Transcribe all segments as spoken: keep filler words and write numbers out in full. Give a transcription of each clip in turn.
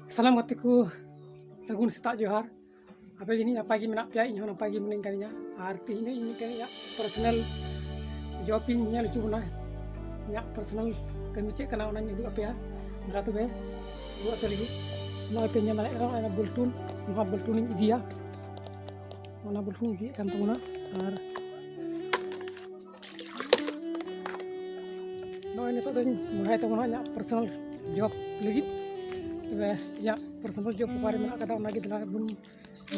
ᱥᱟᱱᱟᱢ ᱜᱟᱛᱮ ᱠᱚ ᱥᱟᱹᱜᱩᱱ ᱥᱮᱛᱟᱜ ᱡᱚᱦᱟᱨ᱾ ᱟᱯᱮ ᱡᱟᱹᱱᱤᱡ ᱱᱟᱯᱟᱭ ᱜᱮ ᱢᱮᱱᱟᱜ ᱯᱮᱭᱟ, ᱤᱧ ᱦᱚᱸ ᱱᱟᱯᱟᱭ ᱜᱮ ᱢᱤᱱᱟᱹᱧ ᱠᱟᱫᱤᱧᱟ᱾ ᱟᱨ ᱛᱮᱦᱮᱧ ᱫᱚ ᱤᱧ ᱢᱤᱫᱴᱮᱱ ᱤᱧᱟᱹᱜ personal job ᱤᱧ ᱧᱮᱞ ᱦᱚᱪᱚ ᱵᱚᱱᱟ, ᱤᱧᱟᱹᱜ personal ᱠᱟᱹᱢᱤ ᱪᱮᱫ ᱠᱟᱱᱟ ᱚᱱᱟᱧ ᱩᱫᱩᱜ ᱟᱯᱮᱭᱟ᱾ ᱫᱮᱞᱟ ᱛᱚᱵᱮ ᱩᱫᱩᱜ ᱟᱯᱮ ᱞᱟᱹᱜᱤᱫ ᱱᱚᱜᱼᱚᱭ ᱯᱮ ᱧᱮᱞ ᱫᱟᱲᱮᱭᱟᱜ ᱠᱟᱱᱟ, ᱚᱱᱟ ᱵᱚᱞᱴᱩᱱ, ᱱᱚᱣᱟ ᱵᱚᱞᱴᱩᱱᱤᱧ ᱤᱫᱤᱭᱟ, ᱚᱱᱟ ᱵᱚᱞᱴᱩᱱᱤᱧ ᱤᱫᱤᱭᱮᱫ ᱠᱟᱱ ᱛᱟᱵᱚᱱᱟ᱾ ᱟᱨ ᱱᱚᱜᱼᱚᱭ ᱱᱤᱛᱚᱜ ᱫᱚᱧ ᱢᱚᱦᱰᱟᱭ ᱛᱟᱵᱚᱱᱟ ᱤᱧᱟᱹᱜ personal job ᱞᱟᱹᱜᱤᱫ᱾ ᱛᱚᱵᱮ ᱤᱧᱟᱹᱜ personal job ᱚᱠᱟᱨᱮ ᱢᱮᱱᱟᱜ ᱠᱟᱫᱟ ᱚᱱᱟᱜᱮ ᱫᱮᱞᱟ ᱵᱚᱱ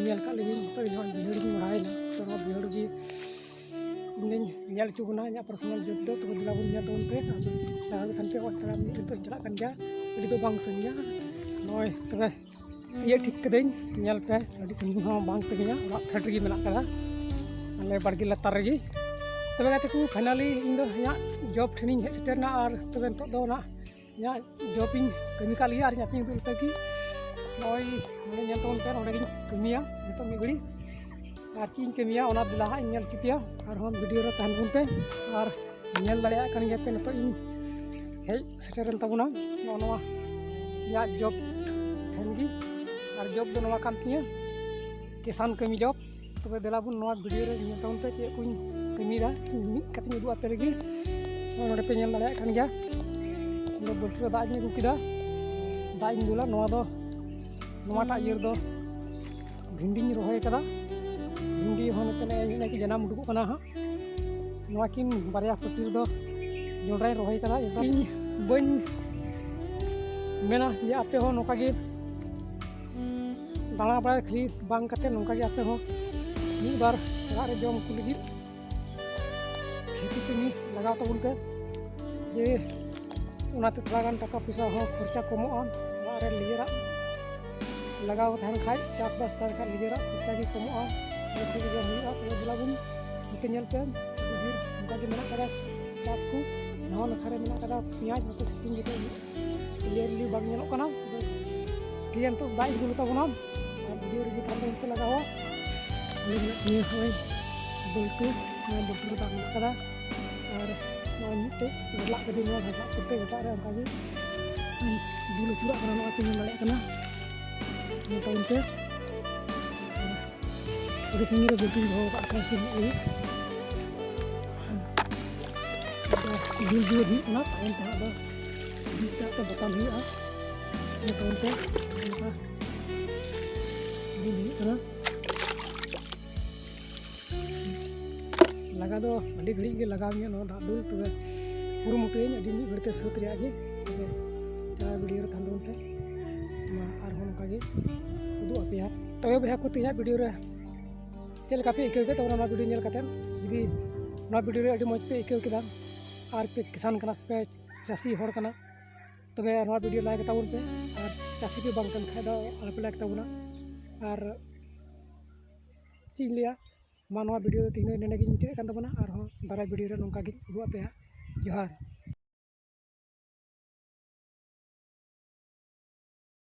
ᱧᱮᱞ ᱠᱟᱜ ᱞᱮᱜᱮ᱾ ᱱᱤᱛᱚᱜ ᱤᱧ ᱦᱚᱸ ᱵᱟᱹᱭᱦᱟᱹᱲ ᱨᱮᱧ ᱢᱚᱦᱰᱟᱭᱮᱱᱟ, ᱛᱚ ᱱᱚᱣᱟ ᱵᱟᱹᱭᱦᱟᱹᱲ ᱜᱮ ᱤᱧ ᱫᱚᱧ ᱧᱮᱞ ᱦᱚᱪᱚ ᱵᱚᱱᱟ ᱤᱧᱟᱹᱜ personal job ᱫᱚ᱾ ᱛᱚᱵᱮ ᱫᱮᱞᱟ ᱵᱚᱱ ᱧᱮᱞ ᱛᱟᱵᱚᱱ ᱯᱮ᱾ ᱟᱫᱚ ᱞᱟᱦᱟ ᱜᱮ ᱛᱟᱦᱮᱱ ᱯᱮ, ᱚᱲᱟᱜ ᱛᱟᱲᱟᱢ ᱱᱤᱛᱚᱜ ᱤᱧ ᱪᱟᱞᱟᱜ ᱠᱟᱱ ᱜᱮᱭᱟ, ᱟᱹᱰᱤ ᱫᱚ ᱵᱟᱝ ᱥᱟᱺᱜᱤᱧᱟ᱾ ᱱᱚᱜᱼᱚᱭ ᱛᱚᱵᱮ ᱛᱤᱭᱟᱹᱜ ᱴᱷᱤᱠ ᱠᱟᱹᱫᱟᱹᱧ, ᱧᱮᱞ ᱯᱮ, ᱟᱹᱰᱤ ᱥᱟᱺᱜᱤᱧ ᱦᱚᱸ ᱵᱟᱝ ᱥᱟᱺᱜᱤᱧᱟ, ᱚᱲᱟᱜ ᱯᱷᱮᱰ ᱨᱮᱜᱮ ᱢᱮᱱᱟᱜ ᱠᱟᱫᱟ, ᱟᱞᱮ ᱵᱟᱲᱜᱮ ᱞᱟᱛᱟᱨ ᱨᱮᱜᱮ᱾ ᱛᱚᱵᱮ ᱜᱟᱛᱮ ᱠᱚ, finally ᱤᱧ ᱫᱚ ᱤᱧᱟᱹᱜ job ᱴᱷᱮᱱᱤᱧ ᱦᱮᱡ ᱥᱮᱴᱮᱨ ᱮᱱᱟ᱾ ᱟᱨ ᱛᱚᱵᱮ ᱱᱤᱛᱚᱜ ᱫᱚ ᱚᱱᱟ ᱤᱧᱟᱹᱜ job ᱤᱧ ᱠᱟᱹᱢᱤ ᱠᱟᱜ ᱞᱮᱜᱮ ᱟᱨ ᱤᱧ ᱟᱯᱮᱧ ᱩᱫᱩᱜ ᱞᱮᱯᱮ ᱜᱮ᱾ ᱱᱚᱜᱼᱚᱭ ᱱᱚᱰᱮ ᱧᱮᱞ ᱛᱟᱵᱚᱱ ᱯᱮ, ᱱᱚᱰᱮ ᱜᱤᱧ ᱠᱟᱹᱢᱤᱭᱟ ᱱᱤᱛᱚᱜ ᱢᱤᱫ ᱜᱷᱟᱹᱲᱤ᱾ ᱟᱨ ᱪᱮᱫ ᱤᱧ ᱠᱟᱹᱢᱤᱭᱟ ᱚᱱᱟ ᱫᱮᱞᱟ ᱦᱟᱸᱜ ᱤᱧ ᱧᱮᱞ ᱦᱚᱪᱚ ᱯᱮᱭᱟ, ᱟᱨᱦᱚᱸ video ᱨᱮ ᱛᱟᱦᱮᱱ ᱛᱟᱵᱚᱱ ᱯᱮ᱾ ᱟᱨ ᱧᱮᱞ ᱫᱟᱲᱮᱭᱟᱜ ᱠᱟᱱ ᱜᱮᱭᱟ ᱯᱮ, ᱱᱤᱛᱚᱜ ᱤᱧ ᱦᱮᱡ ᱥᱮᱴᱮᱨᱮᱱ ᱛᱟᱵᱚᱱᱟ ᱱᱚᱜᱼᱚ ᱱᱚᱣᱟ ᱤᱧᱟᱹᱜ job ᱴᱷᱮᱱ ᱜᱮ᱾ ᱟᱨ job ᱫᱚ ᱱᱚᱣᱟ ᱠᱟᱱ ᱛᱤᱧᱟᱹ ᱠᱤᱥᱟᱱ ᱠᱟᱹᱢᱤ job᱾ ᱛᱚᱵᱮ ᱫᱮᱞᱟ ᱵᱚᱱ ᱱᱚᱣᱟ video ᱨᱮ ᱧᱮᱞ ᱛᱟᱵᱚᱱ ᱯᱮ ᱪᱮᱫ ᱠᱚᱧ ᱠᱟᱹᱢᱤᱭᱮᱫᱟ, ᱢᱤᱫ ᱠᱟᱛᱮᱧ ᱩᱫᱩᱜ ᱟᱯᱮ ᱞᱟᱹᱜᱤᱫ᱾ ᱱᱚᱜᱼᱚᱭ ᱱᱚᱰᱮ ᱯᱮ ᱧᱮᱞ ᱫᱟᱲᱮᱭᱟᱜ ᱠᱟᱱ ᱜᱮᱭᱟ, ᱱᱚᱰᱮ ᱵᱟᱹᱞᱴᱤ ᱨᱮ ᱫᱟᱜ ᱤᱧ ᱟᱹᱜᱩ ᱠᱮᱫᱟ, ᱫᱟᱜ ᱤᱧ ᱫᱩᱞᱟ᱾ ᱱᱚᱣᱟ ᱫᱚ, ᱱᱚᱣᱟᱴᱟᱜ ᱤᱭᱟᱹ ᱨᱮᱫᱚ ᱵᱷᱤᱱᱰᱤᱧ ᱨᱚᱦᱚᱭ ᱠᱟᱫᱟ᱾ ᱵᱷᱤᱱᱰᱤ ᱦᱚᱸ ᱱᱚᱛᱮ ᱱᱮᱜᱼᱮ ᱱᱮᱜᱼᱮ ᱠᱤ ᱡᱟᱱᱟᱢ ᱩᱰᱩᱠᱚᱜ ᱠᱟᱱᱟ ᱦᱟᱸᱜ᱾ ᱱᱚᱣᱟ ᱠᱤᱱ ᱵᱟᱨᱭᱟ ᱯᱟᱹᱴᱤ ᱨᱮᱫᱚ ᱡᱚᱸᱰᱨᱟᱧ ᱨᱚᱦᱚᱭ ᱠᱟᱫᱟ᱾ ᱤᱧ ᱵᱟᱹᱧ ᱢᱮᱱᱟ ᱡᱮ ᱟᱯᱮ ᱦᱚᱸ ᱱᱚᱝᱠᱟ ᱜᱮ ᱫᱟᱬᱟ ᱵᱟᱲᱟᱭ ᱠᱷᱟᱹᱞᱤ ᱵᱟᱝ ᱠᱟᱛᱮ ᱱᱚᱝᱠᱟ ᱜᱮ ᱟᱯᱮ ᱦᱚᱸ ᱢᱤᱫ ᱵᱟᱨ ᱚᱲᱟᱜ ᱨᱮ ᱡᱚᱢ ᱠᱚ ᱞᱟᱹᱜᱤᱫ ᱠᱷᱮᱛᱤ ᱠᱟᱹᱢᱤ ᱞᱟᱜᱟᱣ ᱛᱟᱵᱚᱱ ᱯᱮ, ᱡᱮ ᱚᱱᱟᱛᱮ ᱛᱷᱚᱲᱟ ᱜᱟᱱ ᱴᱟᱠᱟ ᱯᱚᱭᱥᱟ ᱦᱚᱸ ᱠᱷᱚᱨᱪᱟ ᱠᱚᱢᱚᱜᱼᱟ᱾ ᱚᱲᱟᱜ ᱨᱮ ᱱᱤᱡᱮᱨᱟᱜ ᱞᱟᱜᱟᱣ ᱛᱟᱦᱮᱱ ᱠᱷᱟᱡ, ᱪᱟᱥᱵᱟᱥ ᱛᱟᱦᱮᱱ ᱠᱷᱟᱡ ᱱᱤᱡᱮᱨᱟᱜ ᱠᱷᱚᱨᱪᱟ ᱜᱮ ᱠᱚᱢᱚᱜᱼᱟ, ᱡᱚᱛᱚ ᱜᱮ ᱡᱚᱢ ᱦᱩᱭᱩᱜᱼᱟ᱾ ᱛᱚᱵᱮ ᱫᱮᱞᱟ ᱵᱚᱱ ᱱᱚᱛᱮ ᱧᱮᱞ ᱯᱮ, ᱟᱹᱰᱤ ᱰᱷᱮᱨ ᱚᱱᱠᱟ ᱜᱮ ᱢᱮᱱᱟᱜ ᱠᱟᱫᱟ ᱪᱟᱥ ᱠᱚ᱾ ᱱᱟᱣᱟ ᱱᱟᱠᱷᱟ ᱨᱮ ᱢᱮᱱᱟᱜ ᱠᱟᱫᱟ ᱯᱮᱸᱭᱟᱡᱽ, ᱱᱚᱛᱮ setting ᱜᱮ clearly ᱵᱟᱝ ᱧᱮᱞᱚᱜ ᱠᱟᱱᱟ᱾ ᱛᱚᱵᱮ ᱴᱷᱤᱠ ᱜᱮᱭᱟ, ᱱᱤᱛᱚᱜ ᱫᱟᱜ ᱤᱧ ᱫᱩᱞ ᱛᱟᱵᱚᱱᱟ ᱟᱨ video ᱨᱮᱜᱮ ᱛᱟᱦᱞᱮ ᱱᱚᱛᱮ ᱞᱟᱜᱟᱣᱟ᱾ ᱱᱤᱭᱟᱹ ᱢᱮᱱᱟᱜ ᱛᱤᱧᱟᱹ ᱦᱚᱸᱜᱼᱚᱭ ᱵᱟᱹᱞᱴᱤ, ᱱᱚᱣᱟ ᱵᱟᱹᱞᱴᱤ ᱨᱮ ᱫᱟᱜ ᱢᱮᱱᱟᱜ ᱠᱟᱫᱟ᱾ ᱟᱨ ᱱᱚᱣᱟ ᱢᱤᱫᱴᱮᱡ ᱜᱮᱰᱞᱟᱜ ᱠᱟᱹᱫᱟᱹᱧ, ᱱᱚᱣᱟ ᱜᱮᱰᱞᱟᱜ ᱠᱚᱨᱛᱮ ᱜᱮᱰᱞᱟᱜ ᱨᱮ ᱚᱱᱠᱟ ᱜᱮ ᱫᱩᱞ ᱟᱹᱪᱩᱨᱟᱜ ᱠᱟᱱᱟ, ᱱᱚᱜᱼᱚᱭ ᱯᱮ ᱧᱮᱞ ᱫᱟᱲᱮᱭᱟᱜ ᱠᱟᱱᱟ᱾ ᱱᱚᱝᱠᱟ ᱵᱚᱞᱛᱮ ᱟᱹᱰᱤ ᱥᱟᱺᱜᱤᱧ ᱨᱮ ᱵᱟᱹᱞᱛᱤᱧ ᱫᱚᱦᱚ ᱠᱟᱜ ᱠᱷᱟᱱ ᱥᱩᱨ ᱧᱚᱜ ᱞᱟᱹᱜᱤᱫ᱾ ᱫᱩᱞ ᱫᱩᱞ ᱦᱩᱭᱩᱜ ᱠᱟᱱᱟ, ᱛᱟᱭᱚᱢ ᱛᱮ ᱦᱟᱸᱜ ᱫᱚ ᱡᱩᱛ ᱛᱮ ᱦᱟᱸᱜ ᱵᱚᱛᱟᱢ ᱦᱩᱭᱩᱜᱼᱟ᱾ ᱤᱱᱟᱹ ᱛᱟᱭᱚᱢ ᱛᱮ ᱱᱚᱝᱠᱟ ᱫᱩᱞ ᱦᱩᱭᱩᱜ ᱠᱟᱱᱟ᱾ ᱞᱟᱜᱟ ᱫᱚ ᱟᱹᱰᱤ ᱜᱷᱟᱹᱲᱤᱡ ᱜᱮ ᱞᱟᱜᱟᱣ ᱤᱧᱟᱹ ᱱᱚᱣᱟ ᱫᱟᱜ ᱫᱩᱞ, ᱛᱚᱵᱮ ᱠᱩᱨᱩᱢᱩᱴᱩᱭᱟᱹᱧ ᱟᱹᱰᱤ ᱢᱤᱫ ᱜᱷᱟᱹᱲᱤᱡ ᱛᱮ ᱥᱟᱹᱛ ᱨᱮᱭᱟᱜ ᱜᱮ᱾ ᱛᱚᱵᱮ ᱪᱟᱞᱟᱣ ᱵᱷᱤᱰᱤᱭᱳ ᱨᱮ ᱛᱟᱦᱮᱱ ᱛᱟᱵᱚᱱ ᱯᱮ, ᱢᱟ ᱟᱨᱦᱚᱸ ᱱᱚᱝᱠᱟ ᱜᱮ ᱩᱫᱩᱜ ᱟᱯᱮᱭᱟ᱾ ᱛᱚᱵᱮ ᱵᱚᱭᱦᱟ ᱠᱚ, ᱛᱮᱦᱮᱧᱟᱜ ᱵᱷᱤᱰᱤᱭᱳ ᱨᱮ ᱪᱮᱫ ᱞᱮᱠᱟ ᱯᱮ ᱟᱹᱭᱠᱟᱹᱣ ᱠᱮᱫ ᱛᱟᱵᱚᱱᱟ ᱱᱚᱣᱟ ᱵᱷᱤᱰᱤᱭᱳ ᱧᱮᱞ ᱠᱟᱛᱮᱫ? ᱡᱩᱫᱤ ᱱᱚᱣᱟ ᱵᱷᱤᱰᱤᱭᱳ ᱨᱮ ᱟᱹᱰᱤ ᱢᱚᱡᱽ ᱯᱮ ᱟᱹᱭᱠᱟᱹᱣ ᱠᱮᱫᱟ ᱟᱨ ᱯᱮ ᱠᱤᱥᱟᱱ ᱠᱟᱱᱟ ᱥᱮ ᱯᱮ ᱪᱟᱹᱥᱤ ᱦᱚᱲ ᱠᱟᱱᱟ, ᱛᱚᱵᱮ ᱱᱚᱣᱟ ᱵᱷᱤᱰᱤᱭᱳ ᱞᱟᱭᱤᱠ ᱛᱟᱵᱚᱱ ᱯᱮ, ᱟᱨ ᱪᱟᱹᱥᱤ ᱯᱮ ᱵᱟᱝ ᱠᱟᱱ ᱠᱷᱟᱡ ᱫᱚ ᱟᱞᱚᱯᱮ ᱞᱟᱭᱤᱠ ᱛᱟᱵᱚᱱᱟ᱾ ᱟᱨ ᱪᱮᱫ ᱤᱧ ᱞᱟᱹᱭᱟ, ᱢᱟ ᱱᱚᱣᱟ ᱵᱷᱤᱰᱤᱭᱳ ᱫᱚ ᱛᱮᱦᱮᱧ ᱫᱚ ᱱᱚᱰᱮ ᱜᱤᱧ ᱢᱩᱪᱟᱹᱫ ᱠᱟᱱ ᱛᱟᱵᱚᱱᱟ᱾ ᱟᱨᱦᱚᱸ ᱫᱟᱨᱟᱭ ᱵᱷᱤᱰᱤᱭᱳ ᱨᱮ ᱱᱚᱝᱠᱟ ᱜᱤᱧ ᱩᱫᱩᱜ ᱟᱯᱮᱭᱟ᱾ ᱡᱚᱦᱟᱨ᱾